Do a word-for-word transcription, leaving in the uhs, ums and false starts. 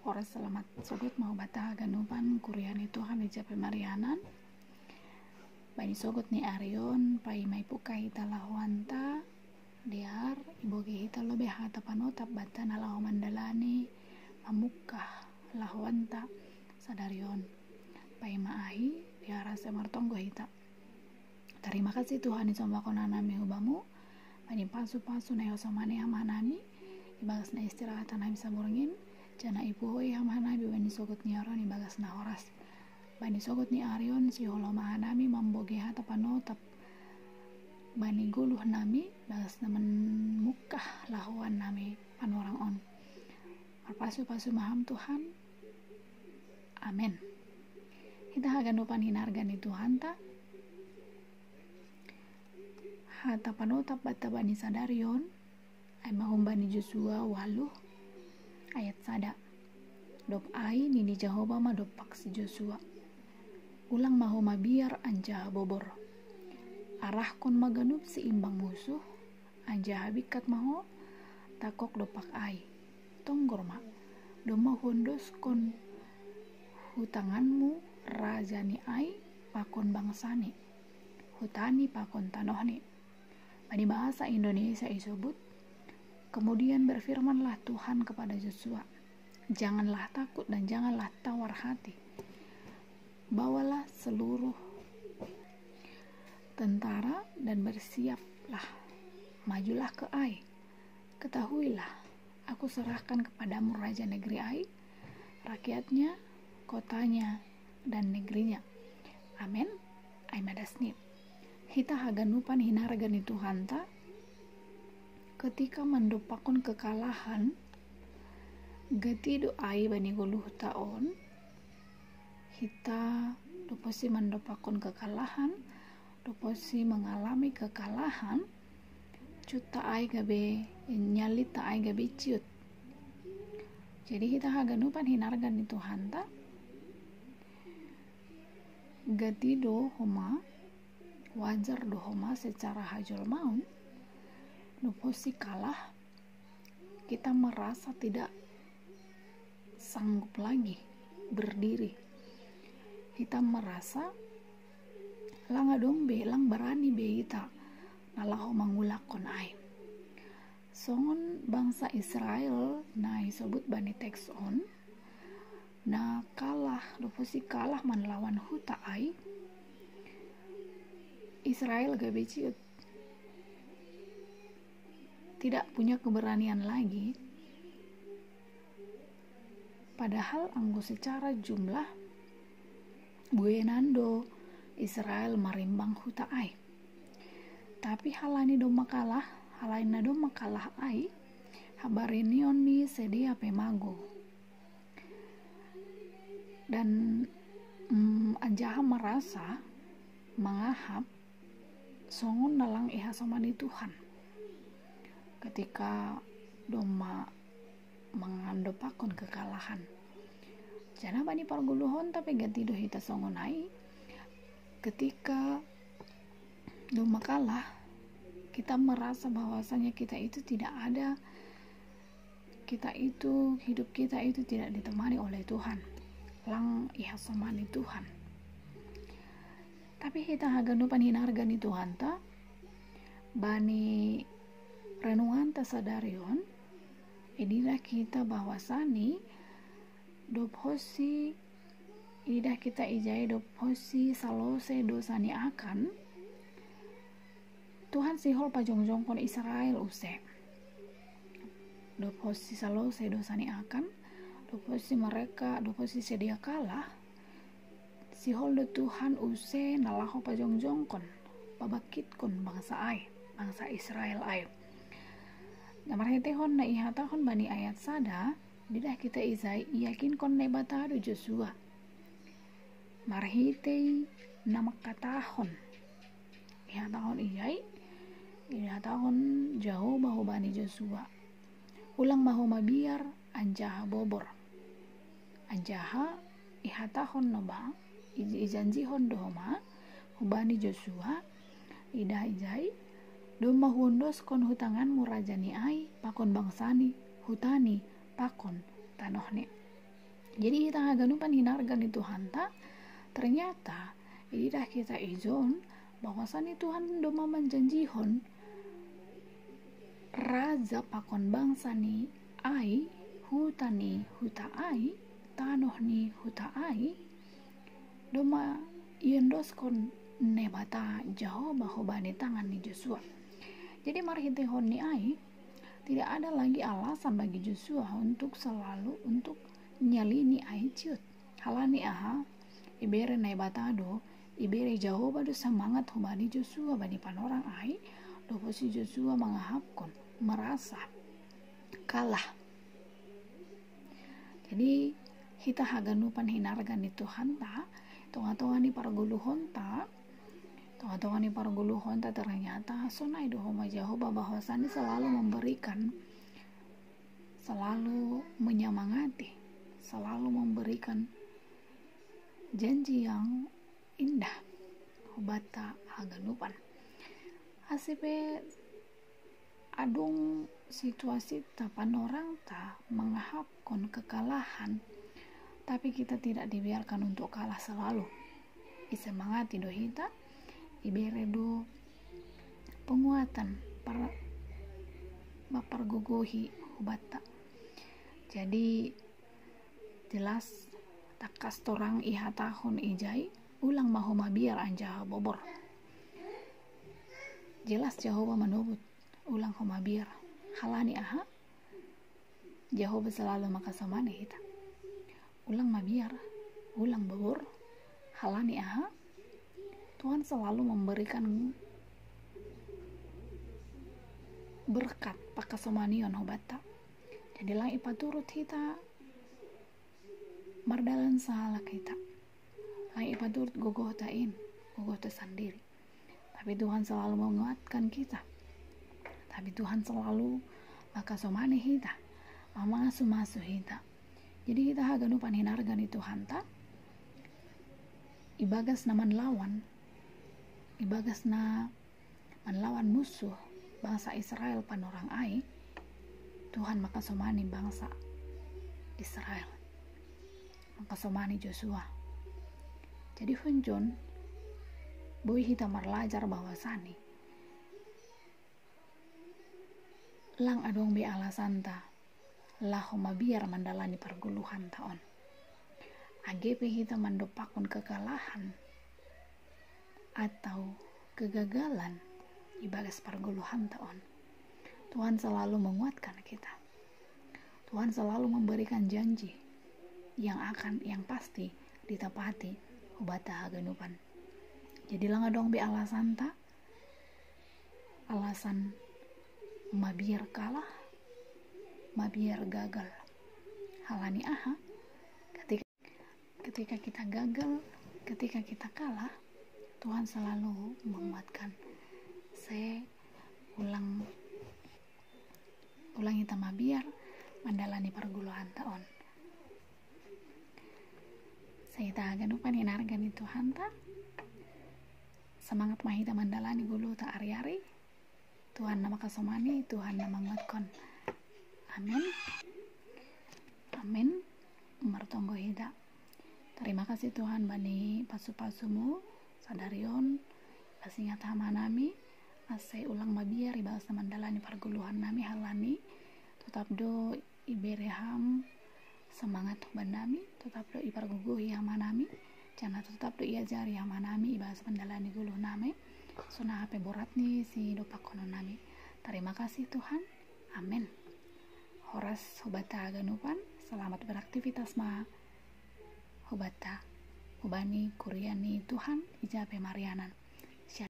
Horas, selamat sogot mahubat haganupan kuria ni Tuhan di jape Marianan. Bani sogot ni ari on, paima ipuka hita lahoanta, dear iboge hita lobe hata panotap banta na laho mandalani mamungkah lahoanta sadari on. Paima ahi, dear asa martonggo hita. Tarima kasih Tuhan, isombahon hanami hu Bamu bani pasu-pasu na ihasomani hamahanami ibagas na istirahatan nami saborngin, janah ipuhoi hamahanami bani sogot ni ari on ibagas na horas. Bani sogot ni ari on sihol hamahanami mamboge hata panotap bani goluhnami ibagas na mamungkah lahoannami panorang on. Marpasu-pasu ma Ham Tuhan. Amen. Hita haganupan hinarga ni Tuhanta. Hata panotap banta bani sadari on, ai ma humbani Josua ualuh ayat sada. Dob ai nini Jahowa ma dompak si Josua: Ulang ma ho mabiar anjaha bobor. Arahkon ma ganup siimbang musuh, anjaha bingkat ma ho tangkok dompak ai. Tonggor ma, domma huondoskon hu tanganmu raja ni Ai pakon bangsani, hutani pakon tanohni. Bani bahasa Indonesia isobut: Kemudian berfirmanlah Tuhan kepada Josua, janganlah takut dan janganlah tawar hati. Bawalah seluruh tentara dan bersiaplah. Majulah ke Ai. Ketahuilah, Aku serahkan kepadamu raja negeri Ai, rakyatnya, kotanya, dan negerinya. Amen. Ai ma das ni. Hita haganupan hinarga ni Tuhanta. Ketika mandompakkon kekalahan, gati do ai bani goluhta on. Hita dob posi mandompakkon kekalahan, dob posi mengalami kekalahan, ciutta ai gabe, nyalita ai gabe ciut. Jadi hita haganupan hinarga ni Tuhanta, gati do homa, wajar do homa secara hajolmaon, dob posi kalah, kita merasa tidak sanggup lagi berdiri. Hita merasa lang adong be, lang barani be hita na laho mangulakkon ai. Songon bangsa Israel na isobut bani teks on, na kalah, dob posi kalah manlawan huta Ai, Israel gabe ciut, tidak punya keberanian lagi. Padahal anggo secara jumlah buenan do Israel marimbang huta Ai. Tapi halani domma kalah, halani na domma kalah Ai, habarinion ni sidea pe mago. Dan mm, anjaha merasa mangahap songon na lang ihasomani Tuhan ketika domma mangandompakkon kekalahan. Janah bani pargoluhonta pe gati do hita songon ai, ketika domma kalah, kita merasa bahwasanya kita itu tidak ada, kita itu, hidup kita itu tidak ditemani oleh Tuhan, lang ihasomani Tuhan. Tapi hita haganupan hinarga ni Tuhanta, bani renunganta sadari on, ididah hita bahwasani dob posi, ididah hita ijai dob posi salose dosa ni Akan, Tuhan sihol pajongjongkon Israel use. Dob posi salose dosa ni Akan, dob posi mereka, dob posi sidea kalah, sihol do Tuhan use na laho pajongjongkon, pabangkitkon bangsa ai, bangsa Israel ai. Na marhiteihon na ihatahon bani ayat sada, ididah hita ijai iakinkon Naibata do Josua marhitei na mangkatahon. Ihatahon ijai, ihatahon Jahowa hubani Josua: Ulang ma ho mabiar anjaha bobor. Anjaha ihatahon do homa, ijanjihon do homa hubani Josua, idah ijai, domma huondoskon hu tanganmu raja ni Ai pakon bangsani, hutani pakon tanohni. Jadi hita haganupan hinarga ni Tuhanta, ternyata ida kita ijon bahwasani Tuhan doma manjanjihon raja pakon bangsa ni ai, huta ni huta ai, tanoh ni huta ai, doma iendoskon Naibata Jahowa hubani tangan ni Josua. Jadi marhitehon ni ai, tidak ada lagi alasan bagi Josua untuk selalu untuk nyalini ai ciut. Halani aha? Ibere Naibata do, ibere Jahowa do semangat hubani Josua bani panorang ai, dohot si Josua mangahapkon merasa kalah. Jadi hita haganupan hinarga ni Tuhanta, tonga-tonga ni pargoluhonta, tonga-tonga ni pargoluhonta ternyata sonai do homa Jahowa bahwasani selalu memberikan, selalu menyemangati, selalu memberikan janji yang indah hubata haganupan. Ase pe adong situasita, panorangta mangahapkon kekalahan, tapi kita tidak dibiarkan untuk kalah selalu. Isemangati do hita, ibere do penguatan, par, mapargogohi hubata. Jadi jelas tangkas torang ihatahon ijai, ulang ma ho mabiar anjaha bobor. Jelas Jahowa manobut, ulang ho mabiar. Halani aha? Jahowa selalu makasomani hita. Ulang mabiar, ulang bobor. Halani aha? Tuhan selalu memberikan berkat pakasomanion hubata. Jadi lang ipaturut hita mardalan sahalak hita. Lang ipaturut gogohta in, gogohta sandiri. Tapi Tuhan selalu menguatkan kita. Tapi Tuhan selalu makasomani hita, mamasu-masu hita. Jadi hita haganupan hinarga ni Tuhanta, ibagas na manlawan, ibagas na manlawan musuh bangsa Israel panorang ai, Tuhan makasomani bangsa Israel, makasomani Josua. Jadi hunjon, boi hita marlajar bahwasani lang adong be alasanta laho mabiar mandalani pargoluhanta on. Age pe hita mandopakkon kekalahan atau kegagalan ibagas pargoluhanta on, Tuhan selalu menguatkan kita. Tuhan selalu memberikan janji yang akan, yang pasti ditepati hubata haganupan. Jadi lang adong be alasanta, alasan mabiar kalah, mabiar gagal. Halani aha? Ketika, ketika kita gagal, ketika kita kalah, Tuhan selalu menguatkan. Se ulang, ulang hita mabiar mandalani pargoluhanta on. Se hita haganupan hinarga ni Tuhanta, semangat ma hita mandalani goluhta ari-ari. Tuhan na makasomani, Tuhan na manguatkon. Amin. Amin. Martonggo hita. Tarima kasih Tuhan bani pasu-pasumu sadari on, pasingat hamanami ase ulang mabiar ibagas na mandalani pargoluhannami. Halani totap do ibere ham semangat hubanami, totap do ipargogohi hamanami, janah totap do iajari hamanami ibagas mandalani goluhnami, songon aha pe borat ni sidopakkononnami. Tarima kasih Tuhan. Amin. Horas hubata haganupan, selamat beraktivitas ma hubata hubani kuria ni Tuhan ija pe marianan.